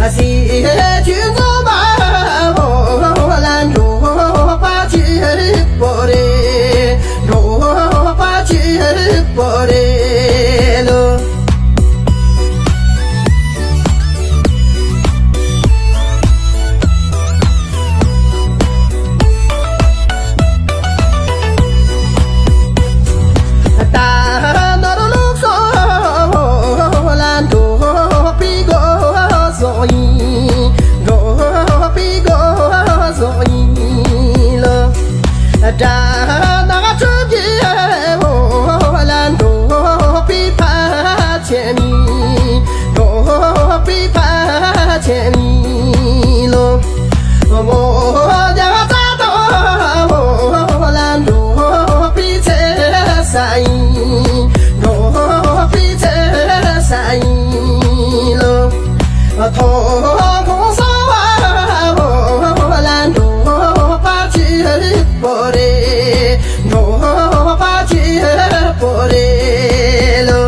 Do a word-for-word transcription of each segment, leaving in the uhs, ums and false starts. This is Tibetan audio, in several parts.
ཨ་སི་ཁྱོད་ཚོ་མ་འོ་ལ་འགྲོ་པ་གཅིག་པོ་རེད། འགྲོ་པ་གཅིག་པོ་རེད་ལོ། ད་ནོར་ལུག་སོང་ལ་འགྲོ་པའི་སྒོ་ཟོག་ཡིན། འགྲོ་པའི་སྒོ་ཟོག་ཡིན་ལོ། དགྲ་ནག་ཁྲོད་ཀྱི་འོ་ལ་འགྲོ་པའི་ཕ་ཆེན་མི། འགྲོ་པའི་ཕ་ཆེན་མི་ལོ། འོ་ཡ་ཙ་དང་འོ་ལ་འགྲོ་པའི་ཚེ་ས་ཡིན། འགྲོ་པའི་ཚེ་ས་ཡིན་ལོ། ཐོ་ཁོང་སོང་བ་ལ་འགྲོ་པ་གཅིག་པོ་རེད། འགྲོ་པ་གཅིག་པོ་རེད་ལོ།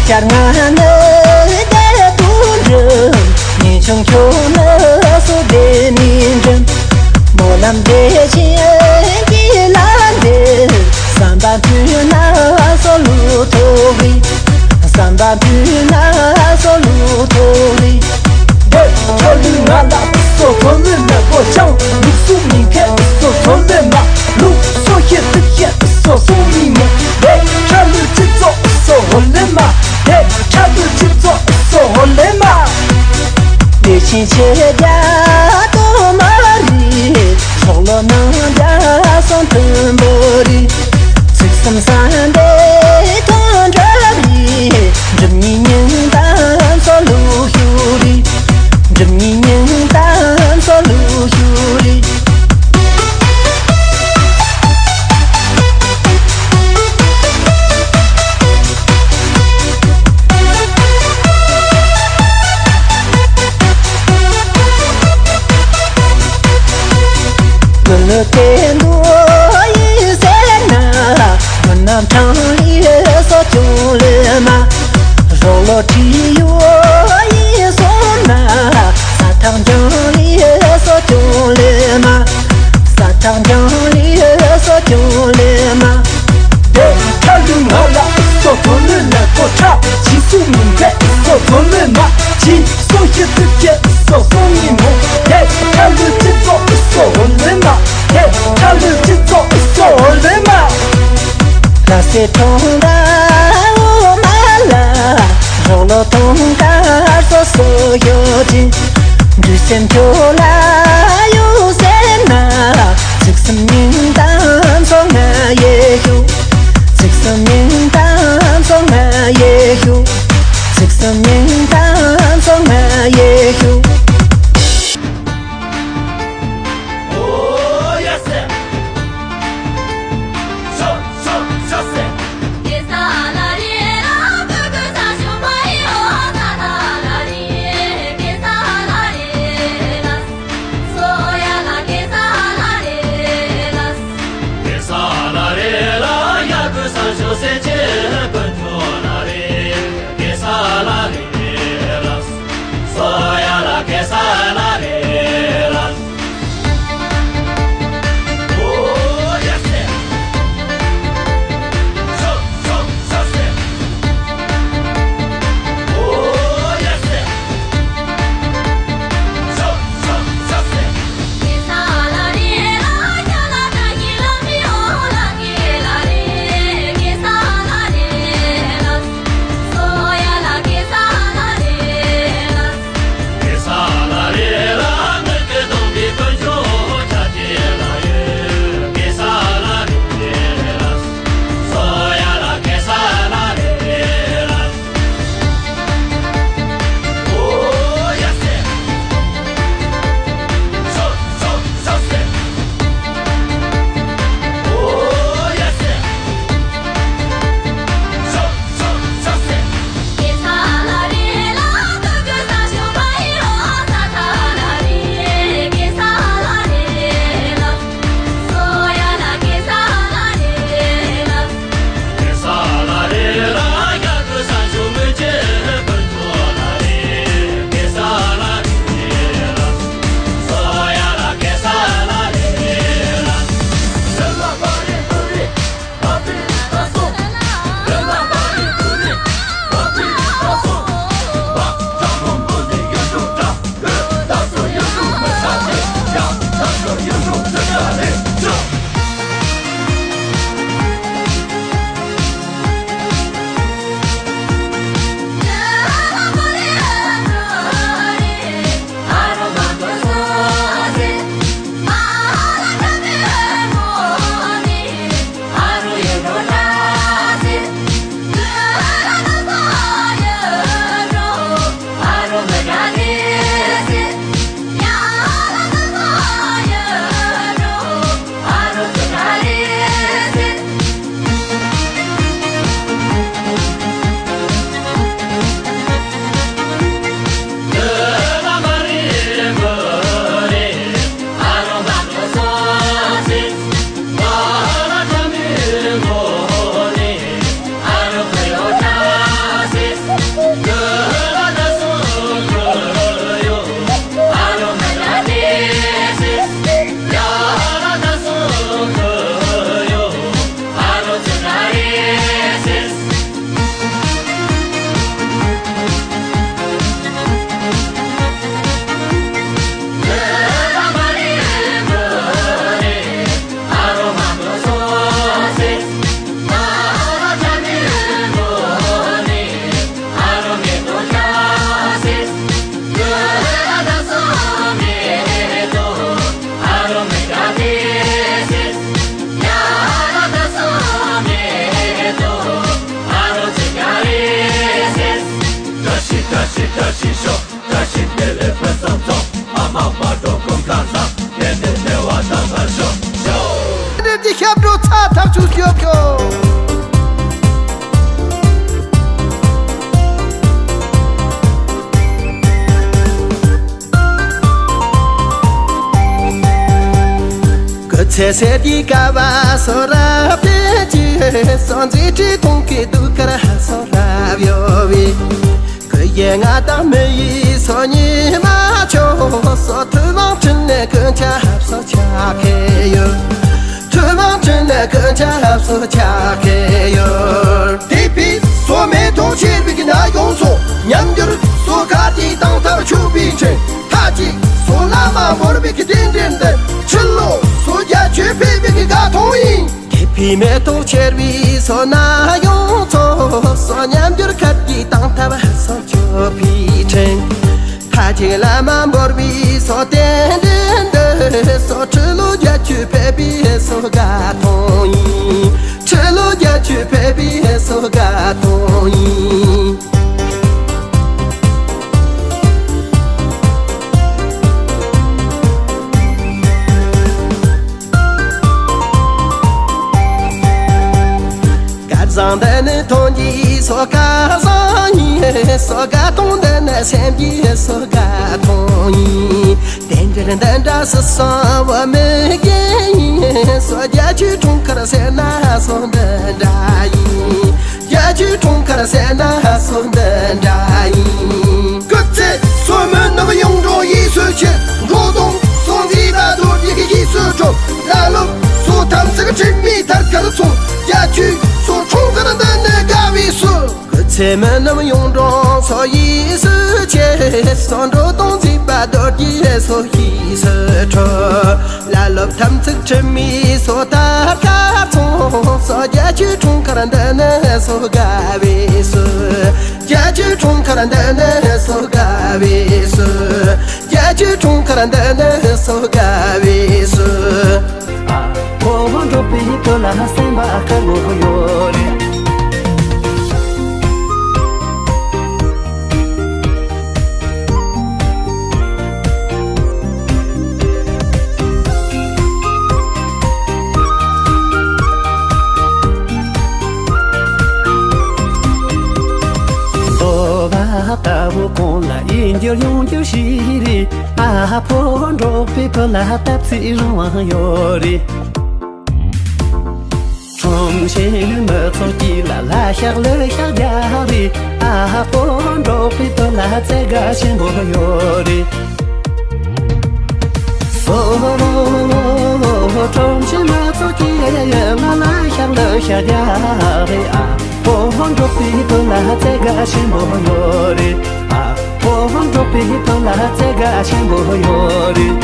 བྱ་ང་ནི་བདེ་དུ་འགྲིམ། ཉིན་ཆུང་ཁྱོད་ནི་སོ་བདེ་ནི་འགྲིམ། སྨོན་ལམ་བདེ་ཆེན་གྱི་ལ་འདེབས། བསམ་པ་མཐུན་ན་སོ་ལུ་ཐོག་རི། བསམ་པ་མཐུན་ན་སོ་ལུ་ཐོག་རི། དེ་ཁྲ་ལུ་ང་ལ་སོ་ཐོ་ལེ་ལ་གོ་ཅང་། ལུགས་སྲོལ་མིང་ཐད་སོ་ཐོ་ལེ་མ། ལུགས་སྲོལ་ཤེས་ཐུབ་ཤེས་སོ་སོ་མི་མོ། དེ་ཁྲ་ལུ་སྤྱི་ཚོགས་སོ་ཧོ་ལེ་མ། དེ་ཁྲ་ལུ་སྤྱི་ཚོགས་སོ་ཧོ་ལེ་མ། དེ་ཕྱིན་ཆད་རྒྱ་དོ་མ་རི། ཞོག་ལོ་ནང་རྒྱ་སོང་མཐུན་པོ་རི། ཚིག་གསུམ་ས་འདས་ཐོང་འདྲ་རི། འགྲིམ་ཉིན་ཉིན་དང་སོ་ལུ་ཤུ་རི། འགྲིམ་ཉིན་ཉིན་དང་སོ་ལུ་ཤུ་རི། ལོ་ལོ་དེ་འདུ་ཡི་ཟེར་ན། མི་རྣམས་གྲངས་ལས་སོ་ཅུང་ལེ་མ། རོགས་ལོ་ཁྲི་ཡོ་ཡི་སོང་ན། ས་ཐག་འགྱང་ལས་སོ་ཅུང་ལེ་མ། ས་ཐག་འགྱང་ལས་སོ་ཅུང་ལེ་མ། དེ་ཁྲ་ལུ་ང་ལ་སོ་ཐོ་ལེ་ལ་གོ་ཁྲ། ཇི་སུ་མིན་ཁྲ་སོ་ཐོ་ལེ་མ། ཇི་སོ་ཤི་ཐུབ་ཁྱེད་སོ་སོ་ཉིན་མོ། དེ་ཁྲ་ལུ་སྤྱི་ཚོགས་སོ་ཧོ་ལེ་མ། དེ་ཁྲ་ལུ་སྤྱི་ཚོགས་སོ་ཧོ་ལེ་མ། ལ་སེ་ཐོང་ར་འོ་མ་ལ། རོགས་ལོ་ཐོང་དཀར་སོ་སོ་ཡོད་ཅིང་། འདུས་སེམས་ཁྱོད་ལ་ཡོད་ཟེར་ན། ཚིག་གསུམ་སྙིང་གཏམ་སོ་ང་ཡེ་ཤུ། ཚིག་གསུམ་སྙིང་གཏམ་སོ་ང་ཡེ་ཤུ། ཚིག་གསུམ་སྙིང་གཏམ་སོ་ང་ཡེ་ཤུ། བཀྲ་ཤིས་ཤོག་བཀྲ་ཤིས་བདེ་ལེགས་ཕུན་སུམ་ཚོགས། ཨ་མ་མ་འགྲོ་ཀུན་གང་ཟག་བདེ་བདེ་བདེ་བ་དང་བར་ཤོག་ཤོག་ཀུན་འདྲེན་གྱི་ཞབས་བྲོ་ཚ་ཐག་ཆོད་ཤོག་ཤོག་སྐུ་ཚེ་ཟད་དེ་དཀའ་བ་སོ་རབ་དེ་ཅི་སོ་མཛེས་བྲིས་གཏོང་གི་དུས་ཀར་སོ་རབ་ཡོད་བས། སྐུ་ཡི་ང་དང་མི་ཡི་སོ་ཉི་མ་ཆོ་སོ་ཐུབ་དབང་ཁྲིད་ནས་ཀུན་ཁྱབ་སོ་ཆགས་ཁེ་ཡོད། ཐུབ་དབང་ཁྲིད་ནས་ཀུན་ཁྱབ་སོ་ཆགས་ཁེ་ཡོད། དེ་ཕི་སོ་མེ་ཏོག་ཆེར་བིག་ན་ཡོང་སོ་ཉམས་འགྱུར་སོ་ཁ་དེ་དང་ཐར་ཆུ་བི་ཁྲེ་ཐ་ཅི་སོ་ལ་མ་བོར་བིག་དེ་འདྲེན་དེ་ཁྲི་ལོ་སོ་རྒྱ་ཆོས་ཕེ་བིག་ག་ཐོང་ཡིན། དེ་ཕི་མེ་ཏོག་ཆེར་བི་སོ་ན་ཡོང་སོ་སོ་ཉམས་འགྱུར་ཁ་དེ་དང་ཐར་སོ་ཆུ་བི་ཁྲེ། ཐ་ཅི་ལ་མ་བོར་བི་སོ་དེ་འདྲེན་དེ་སོ་ཁྲི་ལོ་རྒྱ་ཆོས་ཕེ་བི་སོ་ག་ཐོང་ཡིན། ཁྲི་ལོ་རྒྱ་ཆོས་ཕེ་བི་སོ་ག་ཐོང་ཡིན། སྐལ་བཟང་འདི་ནི་ཐོན་གྱི་སོ་སྐལ་བཟང་ཡིན། སོ་སྐལ་ཐོང་འདི་ནི་སེམས་ཀྱི་སོ་སྐལ་ཐོང་ཡིན། དེ་འདྲར་འདི་འདྲ་སུ་སོང་བ་མི་རྒན་ཡིན། སོ་རྒྱ་ཆོས་འཁྲུངས་སྐར་ཟེར་ན་སོ་འདི་འདྲ་ཡིན། རྒྱ་ཆོས་འཁྲུངས་སྐར་ཟེར་ན་སོ་འདི་འདྲ་ཡིན། སྐུ་ཚེ་སོ་མི་ནུབ་ཡོངས་འགྲོ་ཡིད་སུ་ཆེ། འགྲོ་དོང་སོ་འཛིན་ད་རྡོ་རྗེ་གི་ཡིད་སུ་འགྲོ། ལ་ལུག་སོ་ཐམས་ཅད་ཁྲིད་མི་ཐར་ཁར་སོང་། རྒྱ་ཆོས་སོ་འཁྲུངས་སྐར་འདི་ནི་དགའ་བའི་སུ། སྐུ་ཚེ་མི་ནུབ་ཡོངས་འགྲོ་སོ་ཡིད་སུ་ཆེ། སོ་འགྲོ་དོང་འཛིན་པ་རྡོ་རྗེ་སོ་ཡིད་སུ་འཕྲོ། ལ་ལུག་ཐམས་ཅད་ཁྲིད་མི་སོ་ཐར་ཁར་སོང་། སོ་རྒྱ་ཆོས་འཁྲུངས་སྐར་འདི་ནི་སོ་དགའ་བའི་སུ། རྒྱ་ཆོས་འཁྲུངས་སྐར་འདི་ནི་སོ་དགའ་བའི་སུ། རྒྱ་ཆོས་འཁྲུངས་སྐར་འདི་ནི་སོ་དགའ་བའི་སུ། ཨ་ཕོ་བོ་འགྲོགས་པའི་དོན་ལ་སེམས་པ་དཀར་མོ་ཡོད་རེད། འདོད་པ་ལྟ་བུ་གང་ལ་ཡིད་འགྱུར་ཡོང་རྒྱུ་ཞིག་རེད། ཨ་ཕོ་འགྲོགས་པའི་བུ་ལ་སྟབས་ཚིག་རང་དབང་ཡོད་རེད། ཁྲོམ་ཆེན་མི་ཚོགས་ཀྱི་ལ་ལ་ཤག་ལ་ཤག་རྒྱག་རེད། ཨ་ཕོ་འགྲོགས་པའི་བུ་ལ་བཙལ་དགའ་ཆེན་པོ་ཡོད་རེད། ཁྲོམ་ཆེན་མི་ཚོགས་ཀྱི་ལ་ལ་ཤག་ལ་ཤག་རྒྱག་རེད། ཨ་ཕོ་འགྲོགས་པའི་བུ་ལ་བཙལ་དགའ་ཆེན་པོ་ཡོད་རེད། ཨ་ཕོ་བོ་འགྲོགས་པའི་དོན་ལ་བཙལ་དགའ་ཆེན་པོ་ཡོད་རེད།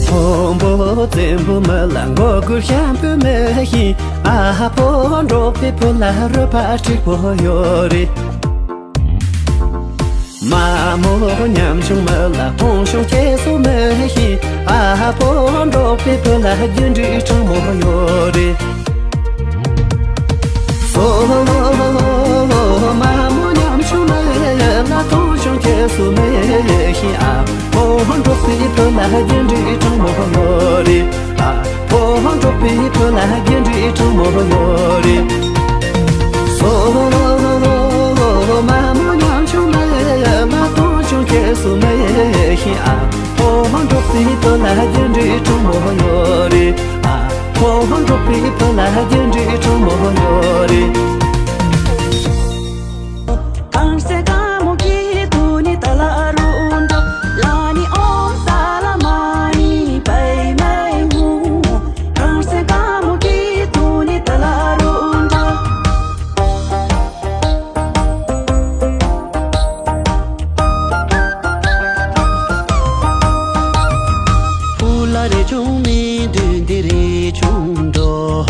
ཕུང་པོ་བཙན་པོ་མི་ལ་མགོ་སྒུར་ཤམ་པོ་མི་ཤེས། ཨ་ཕོ་འགྲོགས་པའི་བུ་ལ་རུས་པ་མཁྲེགས་པོ་ཡོད་རེད། མ་མོ་ཉམ་ཆུང་མི་ལ་མཐོང་ཆུང་སྐྱེ་སོ་མི་ཤེས། ཨ་ཕོ་འགྲོགས་པའི་བུ་ལ་རྒྱུ་འབྲས་དྲང་མོ་ཡོད་རེད། ཨོ་མ་མོ་ཉམ་ཆུང་མི་ལ་མཐོང་ཆུང་སྐྱེ་སོ་མི་ཤེས། ཨ་ཕོ་འགྲོགས་པའི་བུ་ལ་རྒྱུ་འབྲས་དྲང་མོ་ཡོད་རེད། ཨ་ཕོ་བོ་འགྲོགས་པའི་བུ་ལ་རྒྱུ་འབྲས་དྲང་མོ་ཡོད་རེད། སོ་མ་མོ་ཉམ་ཆུང་མི་ལ་མཐོང་ཆུང་སྐྱེ་སོ་མི་ཤེས། ཨ་ཕོ་བོ་འགྲོགས་པའི་བུ་ལ་རྒྱུ་འབྲས་དྲང་མོ་ཡོད་རེད། ཨ་ཕོ་བོ་འགྲོགས་པའི་བུ་ལ་རྒྱུ་འབྲས་དྲང་མོ་ཡོད་རེད། གངས་སེ་ག་མོ་གི་དུ་ནི་ད་ལ་རུ་འགྲོ་ལ་ནི་ཨོམ་ས་ལ་མ་ནི་པའི་མའི་མུ། གངས་སེ་ག་མོ་གི་དུ་ནི་ད་ལ་རུ་འགྲོ། ཕུ་ལ་རེ་ཆུང་མི་འདུན་འདི་རེ་ཆུང་འགྲོ།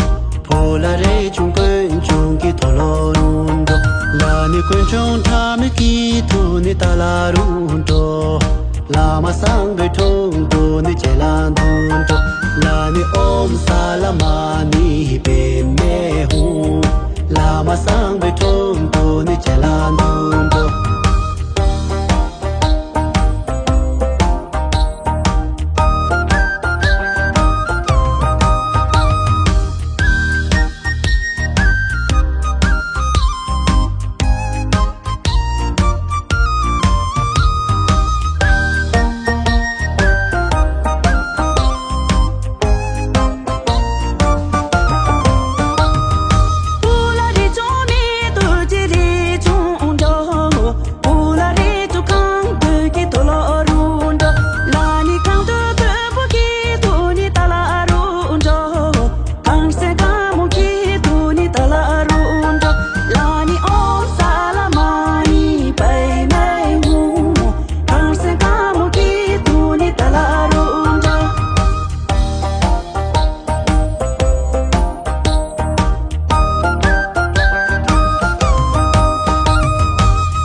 ཕོ་ལ་རེ་ཆུང་ཀུན་ཆུང་གི་ཐོ་ལོ་རུང་འགྲོ། ལ་ནི་ དཀོན་མཆོག་ཕྲ་མོའི་སྐྱིད་སྡུག་ནི་ད་ལ་རུང་འགྲོ། བླ་མ་བཟང་པོའི་དྲུང་དུ་ནི་ཇེ་ལ་འདུག་འགྲོ། ལ་ནི་ཨོཾ་ས་ལ་མ་ཎི་པདྨེ་ཧཱུྃ། བླ་མ་བཟང་པོའི་དྲུང་དུ་ནི་ཇེ་ལ་འདུག་འགྲོ། གང་སེ་གང་མོ་སྐྱིད་སྡུག་ནི་ད་ལ་རུང་འགྲོ། ལ་ནི་ཨོཾ་ས་ལ་མ་ཎི་པདྨེ་ཧཱུྃ། གང་སེ་གང་མོ་སྐྱིད་སྡུག་ནི་ད་ལ་རུང་འགྲོ།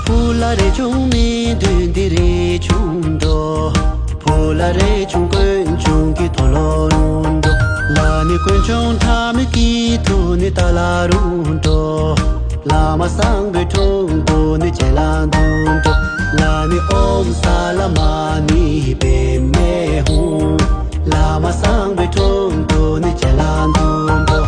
ཕུ་ལ་རས་ཆུང་མི་འདུན་འདི་རས་ཆུང་འགྲོ། ཕུ་ལ་རས་ཆུང་དཀོན་མཆོག་གི་དོ་ལོ་རུང་འགྲོ། ལ་ནི་དཀོན་མཆོག་ཕྲ་མོའི་སྐྱིད་སྡུག་ནི་ད་ལ་རུང་འགྲོ། བླ་མ་བཟང་པོའི་དྲུང་དུ་ནི་ཇེ་ལ་འདུག་འགྲོ། ལ་ནི་ཨོཾ་ས་ལ་མ་ཎི་པདྨེ་ཧཱུྃ། བླ་མ་བཟང་པོའི་དྲུང་དུ་ནི་ཇེ་ལ་འདུག་འགྲོ།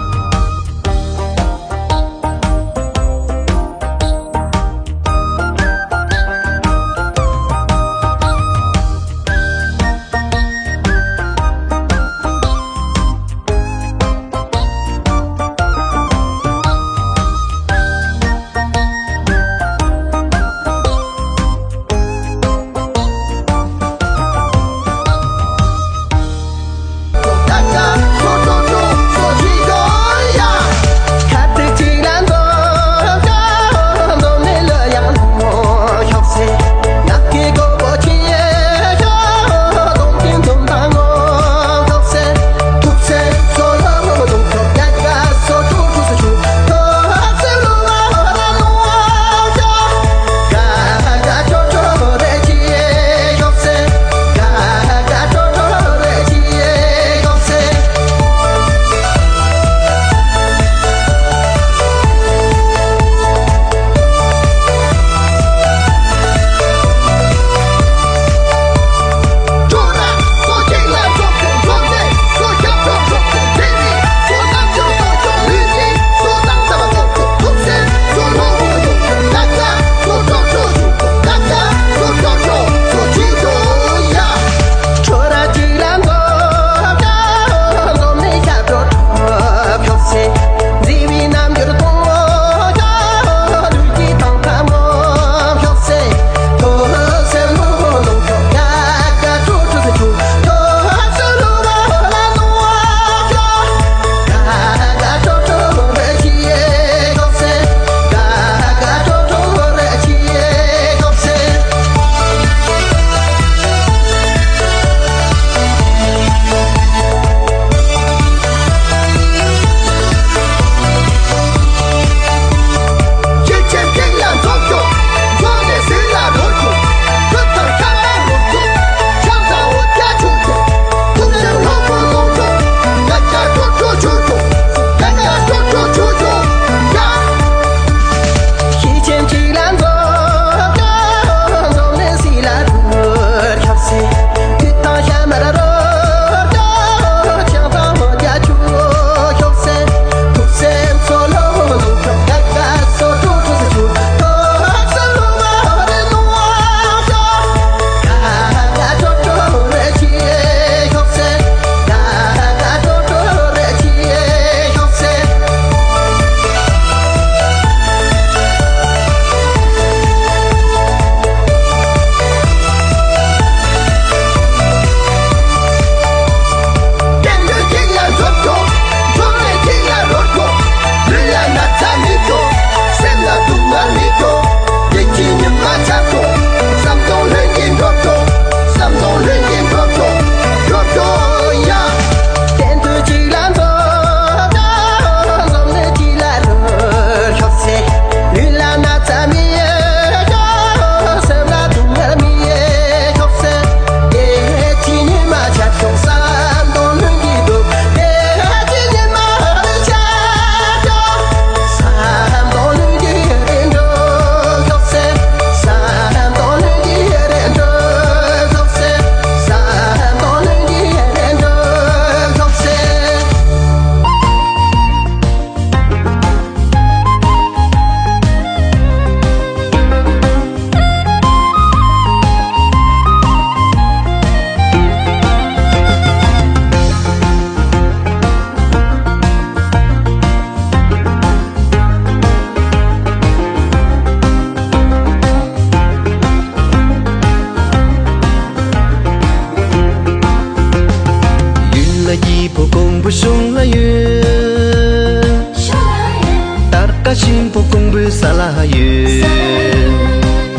གཞུང་ལ་ཡོད། སྟར་ཀ་ཆེན་པོ་ཀོང་པོའི་ས་ལ་ཡོད།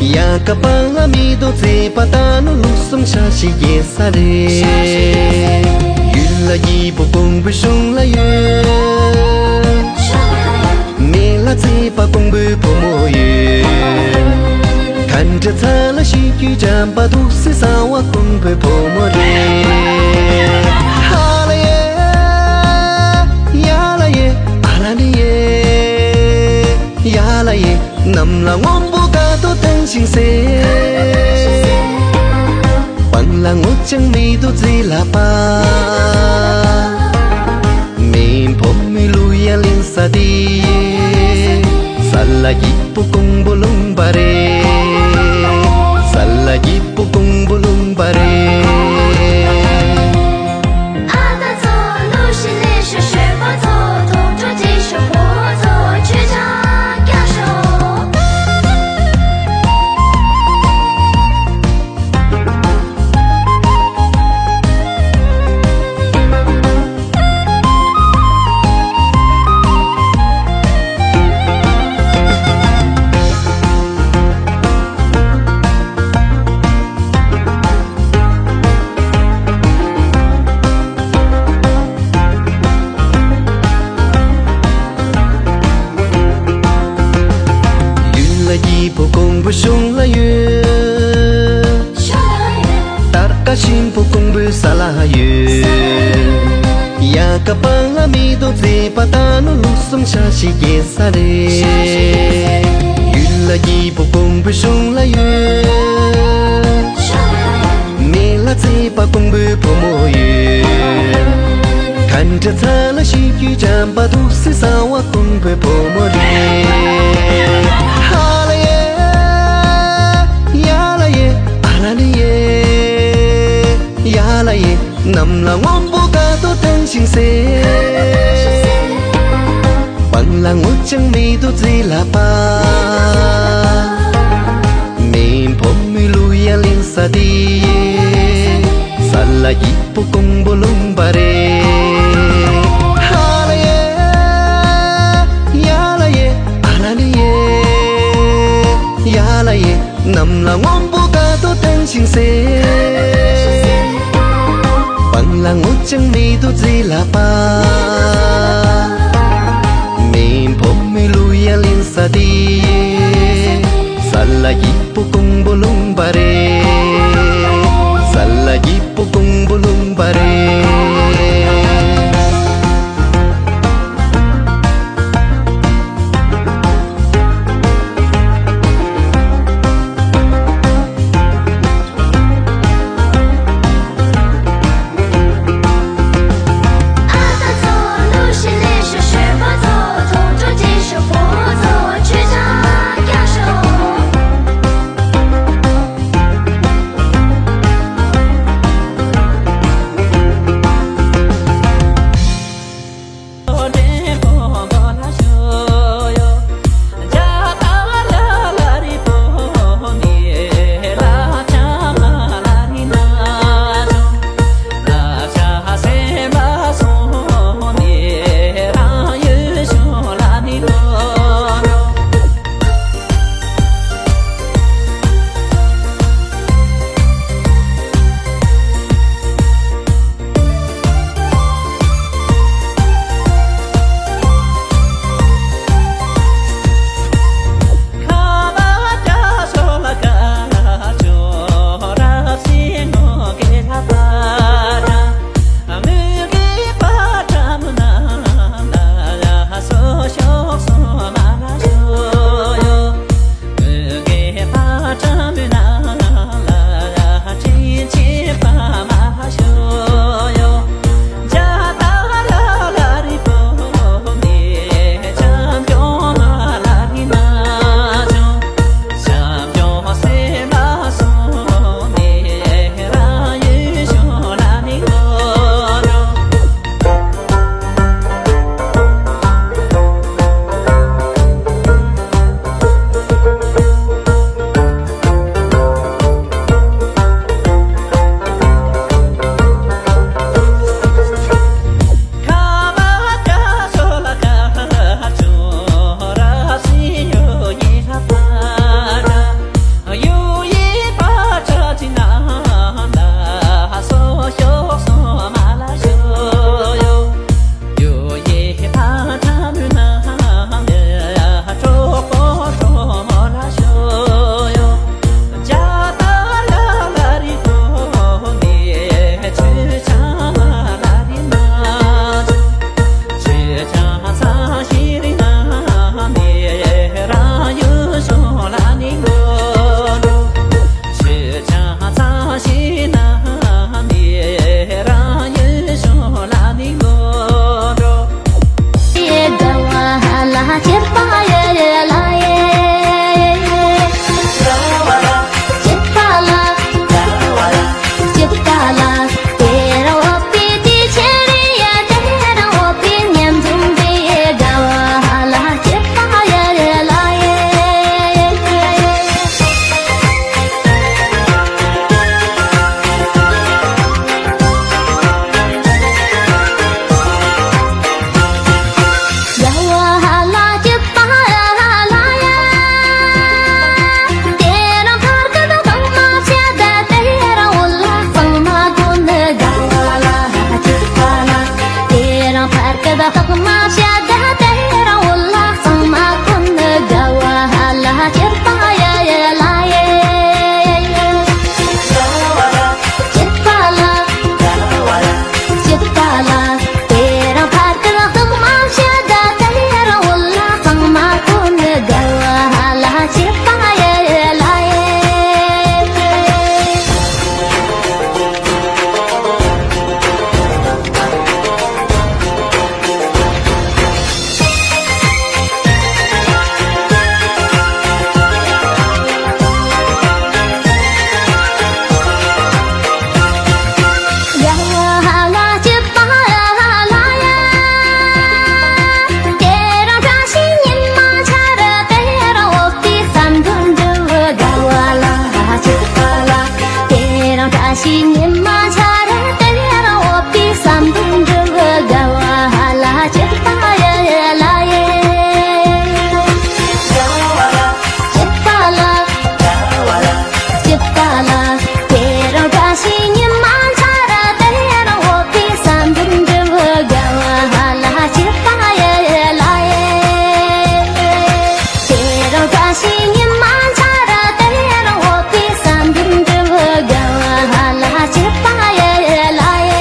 ཡ་ག་པ་ང་མི་དོ་ཙེ་པ་ད་ནུ་ལུགས་སུམ་ཤ་ཤི་རྒྱལ་ས་རེད། ཡུལ་ལ་སྐྱིད་པོ་ཀོང་པོའི་གཞུང་ལ་ཡོད། མེ་ལ་ཙེ་པ་ཀོང་པོའི་བུ་མོ་ཡོད། ཁ་འདྲ་ཚ་ལ་ཤི་རྒྱུ་འཇམ་པ་འདུག་སེ་ས་བ་ཀོང་པོའི་བུ་མོ་རེད། ཧ་ལ་ཡེ། ཡ་ལ་ཡེ། ཨ་ལ་ལི་ཡེ། ཡ་ལ་ཡེ། གནམ་ལ་སྔོན་པོ་དཀར་དོ་ལྡང་ཞིང་གསལ། སྤང་ལ་སྔོ་ལྗང་མེ་ཏོག་རྩི་ལ་པ། མེ་འཕོ་མི་ལུ་ཡ་ལེན་ས་དེ། ས་ལ་སྐྱིད་པོ་ཀོང་པོ་ལུང་པ་རེད། ས་ལ་སྐྱིད་པོ་ཀོང་པོ་ལུང་པ་རེད། ཡུལ་ལ་སྐྱིད་པོ་ཀོང་པོ་གཞུང་ལ་ཡོད། སྟར་ཀ་ཆེན་པོ་ཀོང་པོའི་ས་ལ་ཡོད། ཡ་ག་པ་ང་མི་དོ་ཙེ་པ་ད་ནུ་ལུགས་སུམ་ཤ་ཤི་རྒྱལ་ས་རེད། ཡུལ་ལ་སྐྱིད་པོ་ཀོང་པོའི་གཞུང་ལ་ཡོད། མེ་ལ་ཙེ་པ་ཀོང་པོའི་བུ་མོ་ཡོད། ཁ་འདྲ་ཚ་ལ་ཤི་རྒྱུ་འཇམ་པ་འདུག་སེ་ས་བ་ཀོང་པོའི་བུ་མོ་རེད། ཧ་ལ་ཡེ། ཡ་ལ་ཡེ། ཨ་ལ་ལི་ཡེ། ཡ་ལ་ཡེ། གནམ་ལ་སྔོན་པོ་དཀར་དོ་ལྡང་ཞིང་གསལ། སྤང་ལ་སྔོ་ལྗང་མེ་ཏོག་རྩི་ལ་པ། མེ་འཕོ་མི་ལུ་ཡ་ལེན་ས་དེ། ས་ལ་སྐྱིད་པོ་ཀོང་པོ་ལུང་པ་རེད། ཧ་ལ་ཡེ། ཡ་ལ་ཡེ། ཨ་ལ་ལི་ཡེ། ཡ་ལ་ཡེ། གནམ་ལ་སྔོན་པོ་དཀར་དོ་ལྡང་ཞིང་གསལ། སྤང་ལ་སྔོ་ལྗང་མེ་ཏོག་རྩི་ལ་པ། མེ་འཕོ་མི་ལུ་ཡ་ལེན་ས་དེ། ས་ལ་སྐྱིད་པོ་ཀོང་པོ་ལུང་པ་རེད། ས་ལ་སྐྱིད་པོ་ཀོང་པོ་ལུང་པ་རེད། ཕྱི་ཉི་མ་འཆར་དེར་འོད་པའི་བསམ་འདུན་འགྲུབ། དགའ་བ་ལ་སྐྱིད་པ་ཡལ་ལ་ཡལ། སྐྱིད་པ་ལ། སྐྱིད་པ་ལ། དེ་རིང་བཀྲ་ཤིས་ཉི་མ་འཆར་དེར་འོད་པའི་བསམ་འདུན་འགྲུབ། དགའ་བ་ལ་སྐྱིད་པ་ཡལ་ལ་ཡལ། དེ་རིང་བཀྲ་ཤིས་ཉི་མ་འཆར་དེར་འོད་པའི་བསམ་འདུན་འགྲུབ། དགའ་བ་ལ་སྐྱིད་པ་ཡལ་ལ་ཡལ།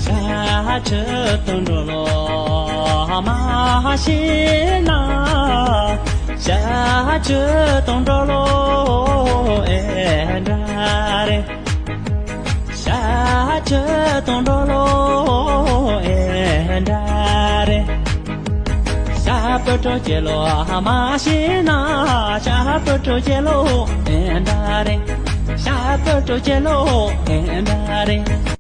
ཤ་ཆུ་དང་འགྲོ་ལོ་མ་ཤེས་ན། ཤ་ཆུ་དང་འགྲོ་ལོ་ཨེ་འདྲ་རེད། ཤ་ཆུ་དང་འགྲོ་ལོ་ཨེ་འདྲ་རེད། ཤ་པོ་ཏྲོ་ཅེ་ལོ་མ་ཤེས་ན། ཤ་པོ་ཏྲོ་ཅེ་ལོ་ཨེ་འདྲ་རེད། ཤ་པོ་ཏྲོ་ཅེ་ལོ་ཨེ་འདྲ་རེད།